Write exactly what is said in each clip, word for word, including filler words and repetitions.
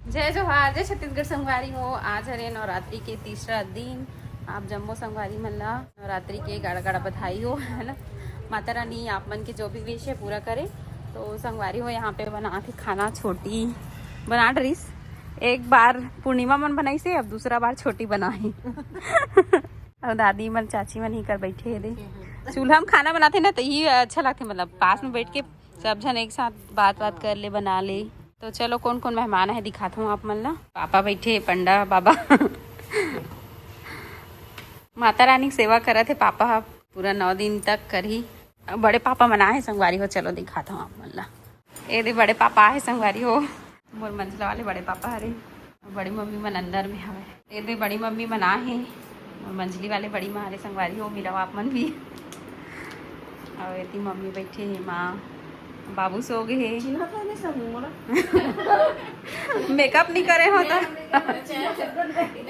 जय जोहार, जय छत्तीसगढ़ संगवारी हो। आज हरे नवरात्रि के तीसरा दिन। आप जम्मो संगवारी मन ला नवरात्रि के गाड़ा गाड़ा बधाई हो, है ना। माता रानी आप मन के जो भी विश है पूरा करे। तो संगवारी हो, यहाँ पे बनात हे खाना। छोटी बनात रहिस, एक बार पूर्णिमा मन बनाइस हे, अब दूसरा बार छोटी बनाही। और दादी मन, चाची मन ही कर बैठे हे दे। चूल्हा में खाना बनाते ना, तो यही अच्छा लगते, मतलब पास में बैठ के सब झन एक साथ बात बात कर ले, बना ले। तो चलो, कौन कौन मेहमान है दिखाता हूँ आप मन ला। पापा बैठे हे, पंडा बाबा। माता रानी के सेवा करत हे पापा ह, पूरा नौ दिन तक करही। बड़े पापा मन आहे संगवारी हो, चलो दिखाता हूँ आप मन ला। ए दे बड़े पापा आहे संगवारी हो, मोर मंझला वाले बड़े पापा हरे। बड़ी मम्मी मन अंदर में हवे। ए दे बड़ी मम्मी मन आहे, मोर मंझली वाले बड़ी माँ हरे संगवारी हो, मिलव आप मन भी। और एती मम्मी बैठे हे, माँ बाबू सो गए हे। चिन्हा तो नहीं सब मोला। मेकअप नहीं करे हो तो।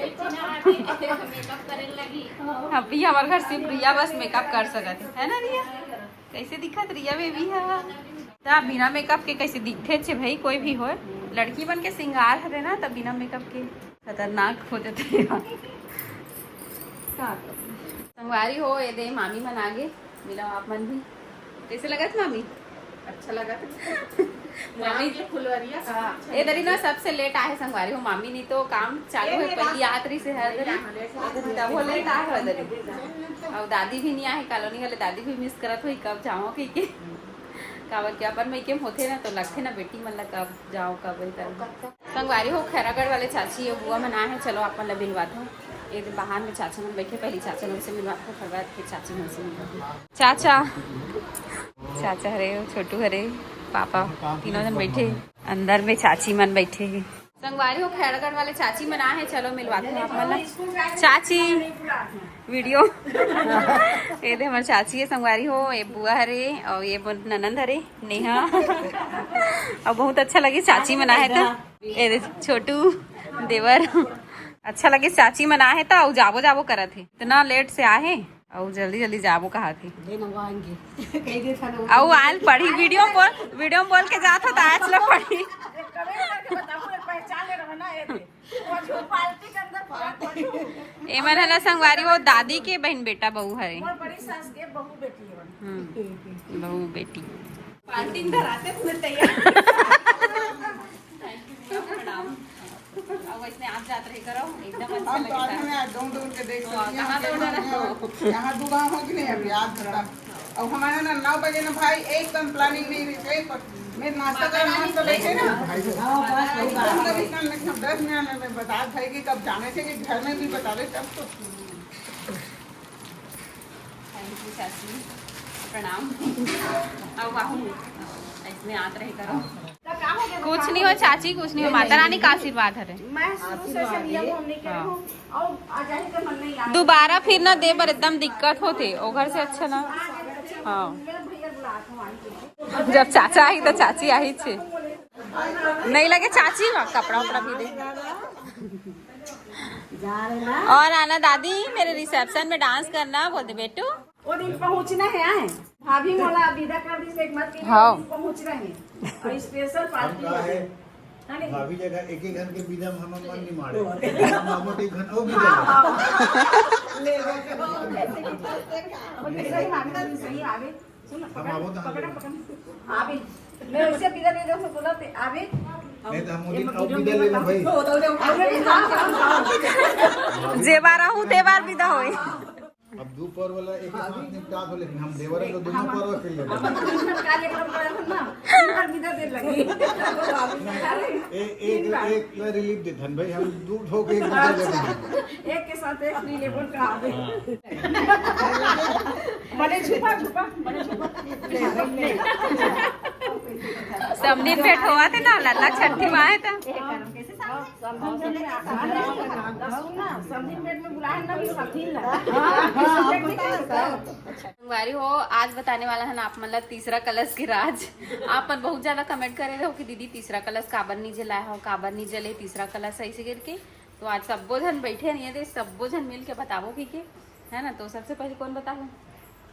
मेकअप करे लगी। अभी हमारे घर सिर्फ रिया बस मेकअप कर सकत है, है ना रिया? कैसे दिखत रिया बेबी हा? ता बिना मेकअप के कैसे दिखथे छे भाई, कोई भी होय, लड़की मन के श्रृंगार हरे ना, तब बिना मेकअप के खतरनाक हो जाते हैं। का करूं? संगवारी हो, ये दे मामी मन आगे, मिलो आप मन भी। कैसे लगत मामी? अच्छा लगत। मामी के फुलवरिया। हाँ, ये दरी ना सबसे लेट आहे संगवारी हो, मामी नहीं तो काम चालू है, पहली आत रही से हर दरी। तब वो लेट आहे हर दरी। और दादी भी नहीं आहे, कॉलोनी वाले दादी भी मिस करत हुई, कब जाओ कह के। काबर के अपन मइके में होथे ना, तो लगथे ना बेटी मन ला, कब जाओ, कब वही कर। संगवारी हो, खैरागढ़ वाले चाची ये बुआ मन आए हैं, चलो आप मन ला मिलवात हूँ। ये दे बाहर में चाचा मन बैठे, पहले चाचा मन से मिलवात हूँ, फिर बाद फिर चाची मन से मिलवात हूँ। चाचा, चाचा हरे, छोटू हरे, पापा, तीनों जन बैठे। अंदर में चाची मन बैठे हैं। संगवारी हो, खैरागढ़ वाले चाची मन आए हैं, चलो मिलवाते हैं आप मन ला। चाची, वीडियो। ये दे हमारे चाची है संगवारी हो, ये बुआ हरे और ये मोर ननंद हरे नेहा। और बहुत अच्छा लगे चाची मन आए तो। ये दे छोटू देवर, अच्छा लगे चाची मन आए तो। और जाबो जाबो करत है, इतना लेट से आए हैं। अउ जल्दी जल्दी जाबो कहा थी। ले नंगवाएंगे। कह दे था ना। अउ आयल पढ़ी, वीडियो बोल, वीडियो बोल के जात हो तो आज लो पढ़ी। कमेंट करके बताओ, मैं पहचान ले रहा ना, ये दे। वो जो पार्टी के अंदर पार्टी। एमन है ना संगवारी, वो दादी के बहन बेटा बहू है। और बड़ी सास के बहू बेटी है। हम्म, बहू बेटी। पार्टी में धराते तुम्हें तैयार। प्रणाम। अब वैसने आप जात रहे करो, एकदम अच्छा हम तो लगता आगे है। में आज दौड़ दौड़ के देख तो सकते हैं, कहाँ हम दौड़ रहे हो? यहाँ दुबा हो कि नहीं अभी आज तक। और हमारा ना नौ बजे ना भाई एकदम प्लानिंग नहीं रही, एक पर मैं नाश्ता का नाश्ता लेके ना भाई हो। हाँ, बस वही बात है। एकदम इतना नहीं, हम दस मिनट में बता भाई कि कब जाने थे कि घर में भी बता दे तब तो। Thank you चाची, प्रणाम। अब वाहू, इसमें आत रहे करो। कुछ नहीं हो चाची, कुछ नहीं हो, माता रानी का आशीर्वाद हरे। मैं शुरू से ऐसे नियम हम नहीं करे हूँ। और आ जाए तो मन नहीं आए। दोबारा फिर ना दे बर एकदम दिक्कत होथे, ओ घर से अच्छा ना। हाँ। मेरा भैया बुलात हूँ आने के लिए। जब चाचा आई तो चाची आई छे। नहीं लगे चाची, वहाँ कपड़ा उपड़ा भी दे। जा रहे ना। और आना दादी, मेरे रिसेप्शन में डांस करना बोल दे बेटू। वो दिन पहुंचना है, आए। भाभी मोला विदा कर दी, एक मत के हाँ। वो दिन पहुंचना है। और स्पेशल पार्टी हम कहा है, है। है नहीं? भाभी जगह एक ही घर के विदा में हम मन नहीं मारे। हम बाबू के घर वो विदा हाँ, हाँ। ले गए। और दूसरा ही मांगना भी सही आवे। सुन, हम पकड़, आवो तो हम पकड़, ले। पकड़। आवे। मैं उसे विदा दे दो, बोला ते आवे। नहीं तो हम ये उदिन, अब वीडियो विदा में लेना भाई। बताओ, बताओ, बताओ। आवे भी हाँ, हाँ, हाँ। जे बार आहूँ, ते बार विदा होई। अब दू पर्व वाला एक ही साथ निपटा दो, लेकिन हम देवर लोग दोनों पर्व के लिए। हम कार्यक्रम करे थे ना, तीन बार विदा दे लगी। ए-, एक, एक ला रिलीफ देथन भाई, हम दू ठो के एक विदा दे देंगे। एक के साथ एक रिलीफ का आवे। हाँ। बने छुपा, छुपा, बने छुपा। समधी भेंट होवत हे ना, लल्ला छट्ठी माँ हे त। संगवारी हो, आज बताने वाला है ना आप मन ला तीसरा कलश के राज। आप मन बहुत ज्यादा कमेंट करे रहो कि दीदी तीसरा कलश काबर नहीं जलाए हो, काबर नहीं जले तीसरा कलश ऐसे करके। तो आज सब्बो झन बैठे नहीं है, तो सब्बो झन मिल के बताबो कि के, है ना। तो सबसे पहले कौन बताबो?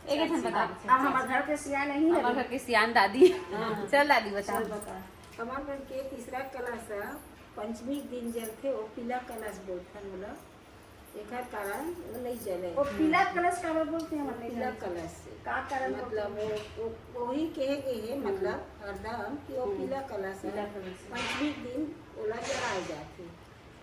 एक झन बता। अब हमारे घर के सियान नहीं है। हमारे घर के सियान दादी। हाँ। चल दादी बता। चल बता। हमारे घर के तीसरा कलश है। पंचमी के दिन जलथे, वो पीला कलश बोलथन ओला, एकर कारण वो नहीं जले। वो पीला कलश काबर बोलथे? पीला कलश से का कारण मतलब वो, वो वही कहे गए है, मतलब हरदम कि वो पीला कलश है। पंचमी के दिन ओला जलाए जाथे।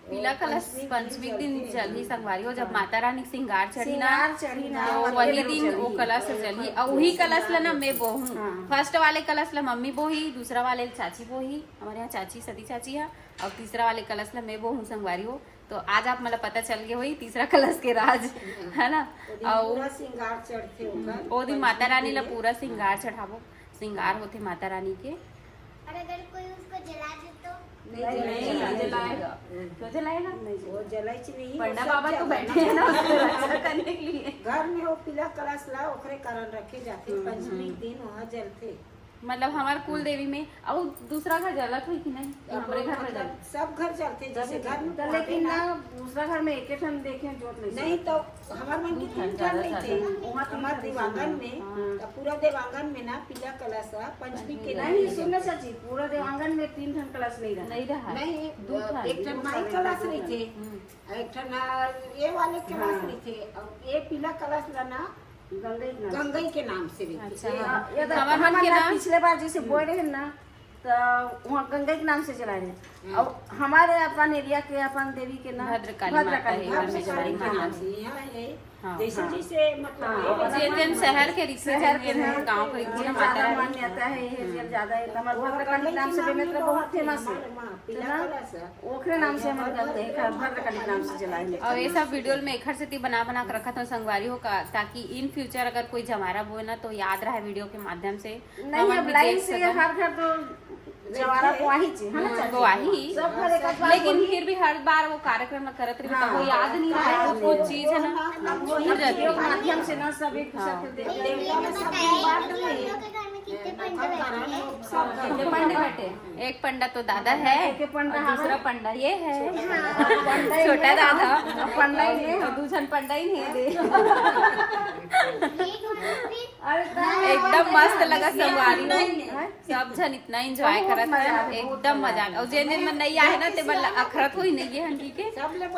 पीला कलश पंचमी के दिन जलही संगवारी हो, जब माता रानी के श्रृंगार चढ़ी ना, श्रृंगार चढ़ी ना, तो मतलब वही ये लोग दिन वो जलही। कलश जलही। और वही कलश ला ना मैं बोहूँ। फर्स्ट वाले कलश ला मम्मी बोही, दूसरा वाले ला चाची बोही, हमारे यहाँ चाची, सती चाची है। और तीसरा वाले कलश ला मैं बोहूँ संगवारी हो। तो आज आप मतलब पता चल गए होही तीसरा कलश के राज, है ना? और पूरा श्रृंगार चढ़थे ओकर। वो दिन माता रानी ला पूरा श्रृंगार चढ़ाबो, श्रृंगार होथे माता रानी के। और अगर कोई उसको जला दे तो? नहीं जलाएगा। क्यों जलाएगा? वो जलाई च नहीं, पंडा बाबा तो बैठे हैं ना, उसको रक्षा करने के लिए। घर में वो पीला कलश ला ओकरे कारण रखे जाथे। पंचमी के दिन वहाँ जलथे। मतलब हमार कुल देवी में, और दूसरा घर जलत हुई कि नहीं? हमरे घर में जलत। सब घर जलथे, जैसे घर में तो लेकिन ना दूसरा घर में एक ठन देखे जोत नहीं नहीं तो हमार मन के तीन ठन नहीं थे। हमार देवांगन में तो पूरा देवांगन में ना पीला कलश है पंचमी के नहीं। सुन ना चाची, पूरा देवांगन में तीन ठन कलश नहीं रहा। नहीं रहा। नहीं, एक ठन माई कलश रहिथे, एक ठन ये वाले कलश रहिथे, और ये पीला कलश ला ना गंगई के नाम। गंगई के नाम से रहिथे। अच्छा, ये हाँ। ये तो हमार मन के हमार ना पिछले बार जैसे बोए रहे ना, तो वहाँ गंगई के नाम से जला रहे। और हमारे अपन एरिया के अपन देवी के नाम भद्रकाली माता है, के नाम से भद्रकाली जला के रहे। नाम से यहाँ है। हाँ। जैसे जैसे मतलब जे जन शहर के रिथे, शहर के जन हैं। गांव के रिथे, जिन माता ज्यादा रानी। मान्यता है, ये जिन ज्यादा है, तो हमारे भद्रकाली के नाम से बेमेतरा बहुत फेमस है। पीला कलश है। ओकरे नाम से हम करते हैं, भद्रकाली के नाम से जलाए हैं। और ये सब वीडियो में एक हर सेती बना बना के रखत हूँ संगवारी हो का, ताकि इन फ्यूचर अगर कोई जमारा बोए ना तो याद रहे वीडियो के माध्यम से। नहीं, अब लाइन से हर घर तो जवारा को आही ची, है ना? तो आही, सब घर एक बार लेकिन फिर भी हर बार वो कार्यक्रम में करत रही तो वो याद नहीं रहे, कुछ कुछ चीज है ना भूल जाती वीडियो के है। माध्यम से ना सब एक दूसरे को देख देवता में सब दिन बांट रहे हैं। के घर में कितने पंडे बैठे हैं? सब घर कितने पंडे बैठे? एक पंडा तो दादा है के पंडा और दूसरा पंडा ये है, पंडा ही छोटा है। दादा। अब पंडा ही है। और दूसरा पंडा ही नहीं है दे। ये घर में अरे तो एकदम मस्त लगा संगवारी हो। सब जन इतना एंजॉय करत है, एकदम मजा आ गया। और जेन जेन मन नहीं आए ना ते मन अखरत हुई नहीं है हंकी के,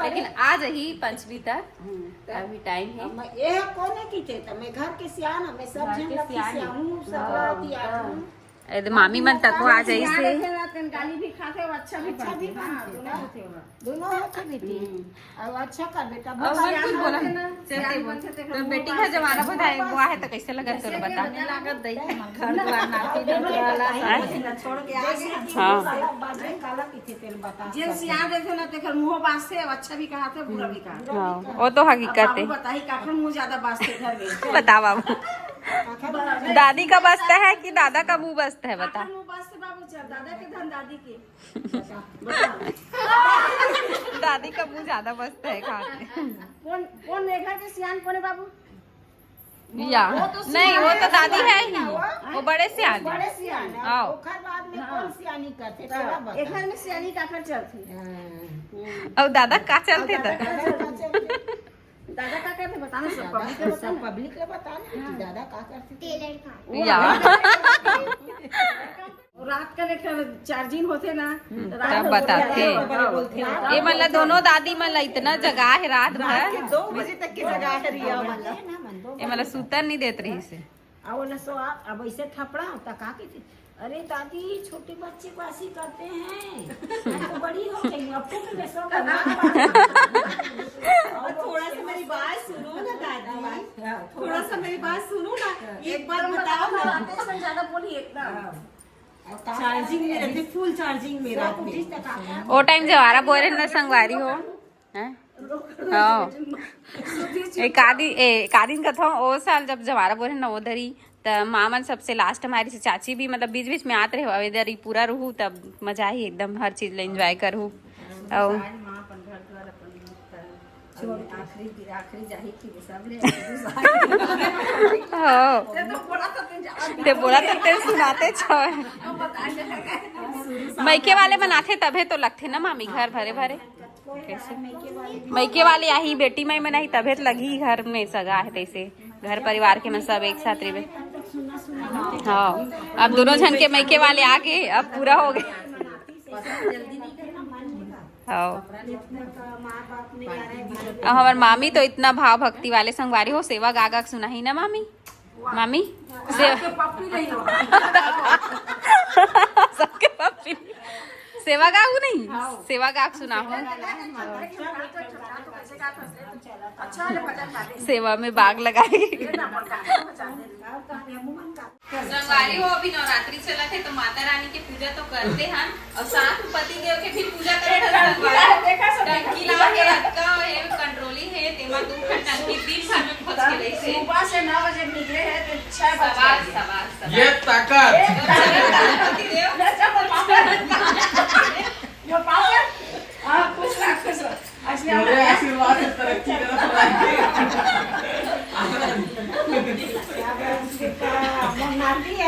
लेकिन आ जही पंचमी तक, अभी टाइम है। मैं ये कोने की थे तो मैं घर के सियान, मैं सब जन लग के सियान हूँ, सब रहती आ हूँ। ए दे मामी मन तक आ जाई से। गाली भी खाते हो, अच्छा भी पढ़ते हो। हाँ, दोनों होते हो। दोनों होते बेटी। अब अच्छा कर बेटा, और मत कुछ बोला। सियान बनते थे, तो बेटी का जमाना बताए वो है तो कैसे लगा तोर बता। लागत दई घर द्वार नाती दोनों वाला सब छोड़ के आ गए। हाँ। बाजे काला पीछे तेल बता। जिन सियान रहते ना, तेकर मुंह बांसते, अब अच्छा भी कहा थे, बुरा भी कहा। हाँ, वो तो हकीकत है। बाबू बताही काखन मुंह ज्यादा बांसते घर में। बता बाबू, दादी का बसता है कि दादा का मुंह बसता है? बता। काखन मुंह बांसते बाबू, चल दादा के धन दादी के। दादी का मुंह ज्यादा बसता है खाने। कौन कौन लेखा के सियान कोने बाबू? या नहीं, वो तो दादी है ही, वो बड़े सियान। बड़े सियान। आओ। ओखर बाद में कौन सियानी करते तेरा बता। एक घर में सियानी काखन चलती। और दादा का चलते थे? दादा का करते बताना सब पब्लिक को सब पब्लिक को बताना कि दादा का करते थे। टेलर का। या रात का लेकर चार्जिंग होते ना, तब बताते। ये मतलब दोनों दादी मन ला इतना जगा है रात भर। दो बजे तक के जगा है रिया वाला। ये मतलब सुतन नहीं देत रही से। और बोले सो आप अब ऐसे थपड़ा तो का की थी? अरे दादी, छोटे बच्चे को ऐसी करते हैं, मैं तो बड़ी हो गई हूँ, अब तो मैं सो करना। और थोड़ा सा मेरी बात सुनो ना दादी, थोड़ा सा मेरी बात सुनो ना, एक बार बताओ ना। ज्यादा बोली एकदम। चार्जिंग में रहती, फुल चार्जिंग में रहती। वो टाइम जवारा बोए रहे ना संगवारी हो, हैं? हाँ। एक आदि ए, एक आदि कथा, ओ साल जब जवारा बोए रहे ना, वो दरी त माँ मन सबसे लास्ट हमारी से चाची भी मतलब बीच बीच में आत रहे, अब इधर ही पूरा रहू तब मजा ही एकदम, हर चीज ले एंजॉय करू। और आखिरी आखिरी जाही कि सब ले। हाँ। ते बोला तो तेरे सुनाते छो। मइके वाले मन आथे तभे तो लगथे ना मामी घर भरे भरे। कैसे? मइके वाले आही, बेटी माई मन आही तभे तो लगही घर में सगा है तैसे। घर परिवार के मन सब एक साथ रहिबे। हाँ, अब दोनों झन के मइके वाले आ गए, अब पूरा हो गए। जल्दी नहीं करना मन हाँ। अब हमार मामी तो इतना भाव भक्ति वाले संगवारी हो, सेवा गा गा के सुनाही ना मामी। मामी, से- आपके पप्पी नहीं हो। सबके पप्पी। सेवा गाऊ नहीं? सेवा गा के सुनाहू। अच्छा है, भजन गाते। सेवा में बाग लगाई। संगवारी हो, अभी नवरात्रि चलत हे तो माता रानी के पूजा तो करते हन और साथ में पति देव के भी पूजा करत हन। संगवारी हो, टंकी ला हे, अटका हे, कंट्रोली हे, तेमा दू ठन टंकी दिन भर में खोज के रहिसे। सुबह से नौ बजे निकले हे तो छह बजे। शाबाश, शाबाश, शाबाश। ये ताकत। पति देव। जो पापड़। हाँ, खुश रह, खुश रह। अच्छा, मेरे आशीर्वाद से तरक्की करत रहे। मोनाली है,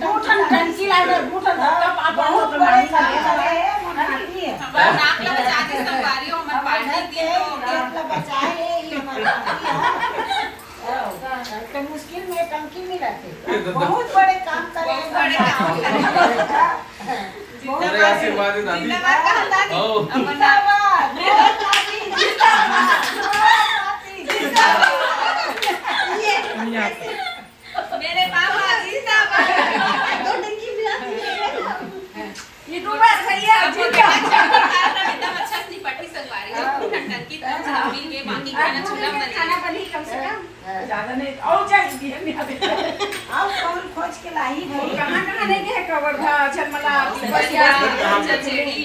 दू ठन टंकी लागल, दू ठन धक्का पापड़ बहुत बड़े काम करे, मोनाली है। हमार नाक ला बचा दे संगवारी हो, हमार पार्टी दिन हो गया। नाक ला बचाए, ये मोनाली है। तो मुश्किल में टंकी मिला थे। बहुत बड़े काम करे, बहुत बड़े काम करे। मेरे आशीर्वाद है दादी। जिंदाबाद कहा दादी। ओ। जिंदाबाद। जिंदाबाद। जिंदाबाद। ये। मेरे पापा जिंदाबाद। दो टंकी मिला दी। ये दो बार भैया अब जिंदा। अच्छा, एकदम अच्छा से निपटी संगवारी। हाँ। ठंडा की तरफ से मिल के बाकी खाना चूल्हा बने। खाना बनी कम से कम। हाँ। ज्यादा नहीं, और चाहिए नहीं अभी। और कौन खोज के लाई है? कहाँ, कहाँ नहीं गए कवर था, झलमला, हाँ, बढ़िया, चचेड़ी।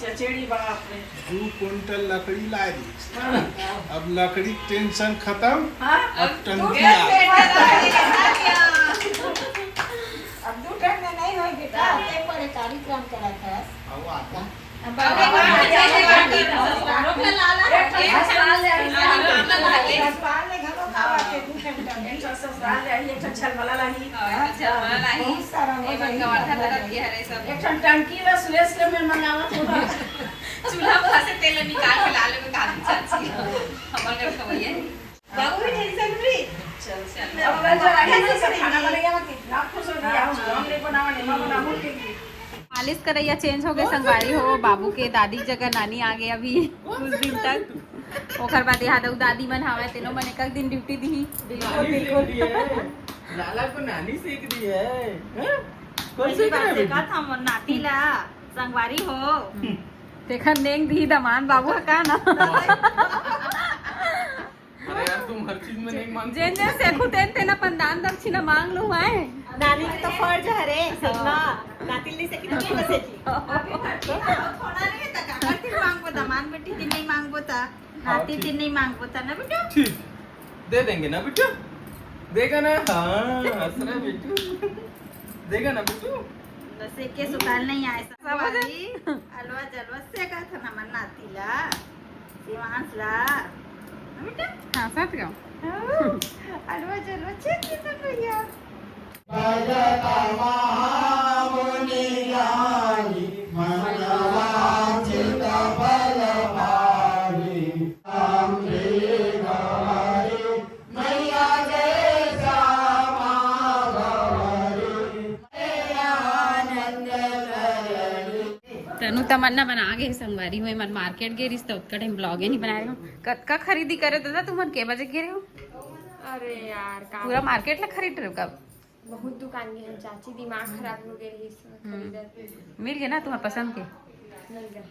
चचेड़ी, बाप रे। दू कुंटल लकड़ी ला रही। हाँ। अब लकड़ी टेंशन खत्म, हाँ। अब टंकी आ गई। अब दू ठन में नहीं होई बेटा, हाँ। एक बड़े कार्यक्रम करत हस। अब वो आता। अब अब वो आता। एक ठन ससुराल ले आई। एक ठन ससुराल ले आई, दू ठन टंकी। एक ठन ससुराल ले आई, एक ठन छलमला लाही। हाँ, एक ठन छलमला लाही। बहुत सारा हो एक ठन जाई, कवर्धा सब हो तरफ जाई। के हरे सब। एक ठन टंकी ला सुरेश के में मंगावत होगा। चूल्हा पर से तेल निकाल के ला लेबे, काली चाची। हमर घर खवैया है। बाबू भी टेंशन फ्री। चल, चल। अब अगर जो आगे से खाना बनेगा, मैं कितना खुश हो गया। हाँ। हम नहीं बनावा, नहीं बनावा, बोल के। मालिश करैया चेंज हो गए संगवारी हो, बाबू के दादी जगह नानी आ गए अभी कुछ दिन तक। ओकर बाद यहाँ दऊ दादी मन हवय, तेनो मन एक दिन ड्यूटी दिही। बिल्कुल, बिल्कुल। लाला को नानी सीख दी है, हैं? कौन पहली सीख बात रहे से बेटी? कहा था मोर नाती ला संगवारी हो। हम्म। तेखर नेंग दिही दमान बाबू ह का ना। अरे यार, तुम हर चीज में नहीं मानते। जेन जेन सेखू तेन तेन अपन दान दक्षिणा मांग लो आए। नानी के तो फर्ज हरे, सही मा। नाती नहीं सेखी तो के सेखी? थोड़ा नहीं था, काका तीन मांगबो, दमान बेटी तीन नहीं मांगबो था, हाँ, नाती ठीक। तीन नहीं मांगबो था ना बेटा? ठीक, दे देंगे ना बेटा? देगा ना? हाँ, हंस रहा है बेटू। देगा ना बेटू? बस एक के सुताल नहीं आए सब। अलवा जलवा से का था ना मन नाती ला। शिवांश ला। हाँ, बेटा? हाँ, साथ गाओ। हाँ, अलवा जलवा चेक की सब भैया। तनु तमन्ना बना गे संगवारी हो, मन मार्केट गे रिस त ओतका टाइम ब्लॉग नहीं बनाए हो। कतका खरीदी करे दादा तुमन, के बजे गे रहे हो? अरे यार, का पूरा मार्केट ला खरीद रहे हो कब? बहुत दुकान गे हम चाची, दिमाग खराब हो गए रही इस समय हम्म। खरीदत। मिल गए ना तुम्हारे पसंद के? मिल गए।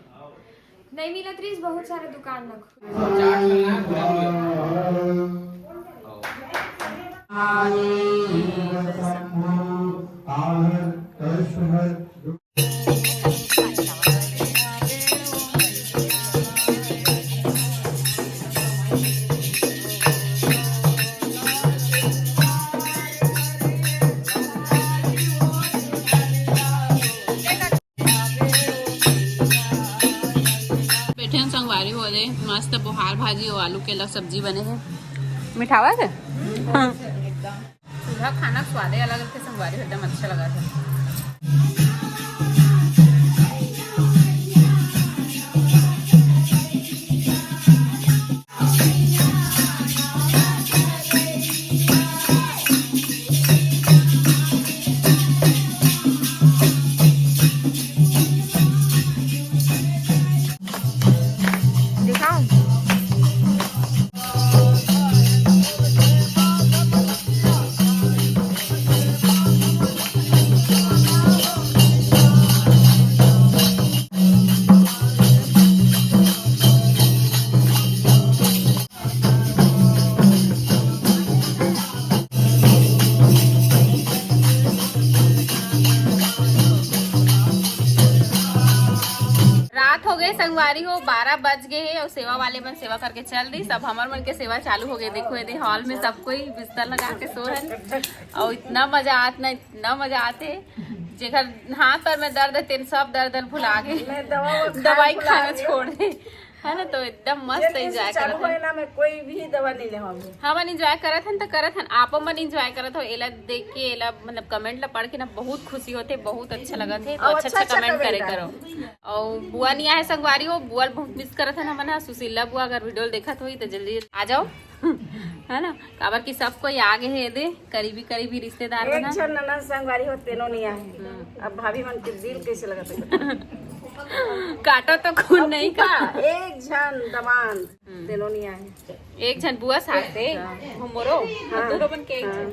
नहीं मिलत रही बहुत सारे दुकान में। बैठे हैं संगवारी हो रे, मस्त बोहार भाजी और आलू के अलग सब्जी बने हैं। मिठावा से? हाँ। चूल्हा खाना स्वादे अलग रहिथे संगवारी, एकदम अच्छा लगा था। रात हो गए संगवारी हो, बारह बज गए हे और सेवा वाले मन सेवा करके चल दी। सब हमर मन के सेवा चालू हो गए। देखो, ये हॉल में सब कोई बिस्तर लगा के सो है और इतना मजा आत ना, इतना मजा आते। जेकर हाथ पैर में दर्द है, तेन सब दर्द भुला गए। दवाई खाना छोड़ दे, है ना। तो एकदम मस्त एंजॉय करत है ना, मैं कोई भी दवा नहीं लेवाऊंगी। हमन एंजॉय करत हन त करत हन, आपो मन एंजॉय करत हो। एला देख के, एला मतलब कमेंट ला पढ़ के ना बहुत खुशी होते, बहुत अच्छा लगत है। तो अच्छा अच्छा कमेंट करे करो। और बुआ नहीं आए संगवारी हो, बुआ ल बहुत मिस करत हन हमन ह। सुशीला बुआ अगर वीडियो देखत होई तो जल्दी आ जाओ। है ना, काबर कि सब कोई आ गए हे दे, करीबी करीबी रिश्तेदार मन ह। ननद संगवारी हो, तेनो नहीं आए। अब भाभी मन के दिल कैसे लगत है? काटो तो खून नहीं का। एक झन दमान तेनो नहीं आए। एक झन बुआ साथे, हमरो, दोनों मन के एक झन।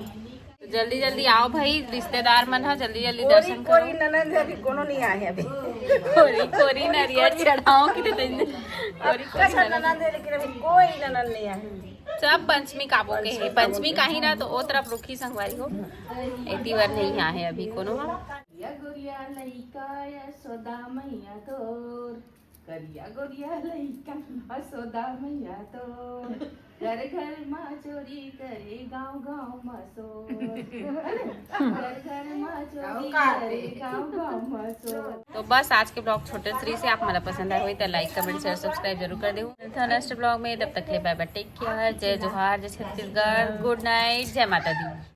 तो जल्दी जल्दी आओ भाई, रिश्तेदार मन ह, जल्दी जल्दी दर्शन करो। कोई ननद है अभी, कोनो नहीं आए अभी। कोरी कोरी नरियर चढ़ाओ कि तो दिन कोरी कोरी ननद है, लेकिन अभी कोई ननद नहीं आए। सब पंचमी काबो के है, पंचमी का ही ना तो ओ तरफ रुखी संगवारी हो, एती बर नहीं आए अभी कोनो। या गोरिया लइका यशोदा मैया तोर, करिया गोरिया लइका यशोदा मैया तोर, घर घर मा चोरी करे, गांव गांव मा शोर। घर घर मा चोरी करे, गांव गांव मा शोर। तो बस आज के ब्लॉग छोटे सरी से। आप मला पसंद आए हुई तो लाइक, कमेंट, शेयर, सब्सक्राइब जरूर कर देहू। नेक्स्ट ब्लॉग में, तब तक के लिए बाय बाय, टेक केयर, जय जोहार, जय छत्तीसगढ़, गुड नाइट, जय माता दी।